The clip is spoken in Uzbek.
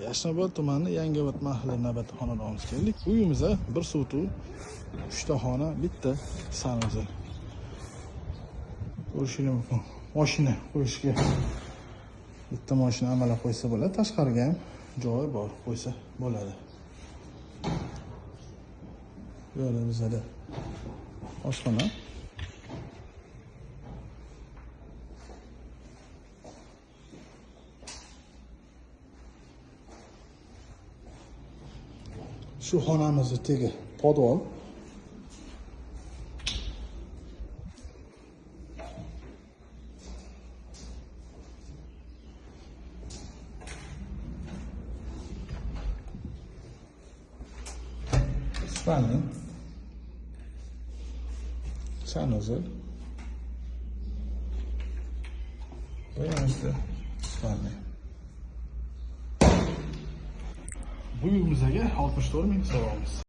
Yashnobod tumani Yangiobod mahalla navbatdagi xonadonimizga keldik. Uyimizda bir sutu, 3 ta xona, bitta sanuzel. Ko'rishingiz mumkin. Mashina qo'yishga bitta mashina amalab qo'ysa bo'ladi. Tashqariga ham joyi bor, qo'ysa bo'ladi. Bu yerda bizada oshxona. Shu xonamizni tegi podvol. Spalni. Sanuzel. Bu yerda spalni. Bu uyimizga 64 ming so'ramiz.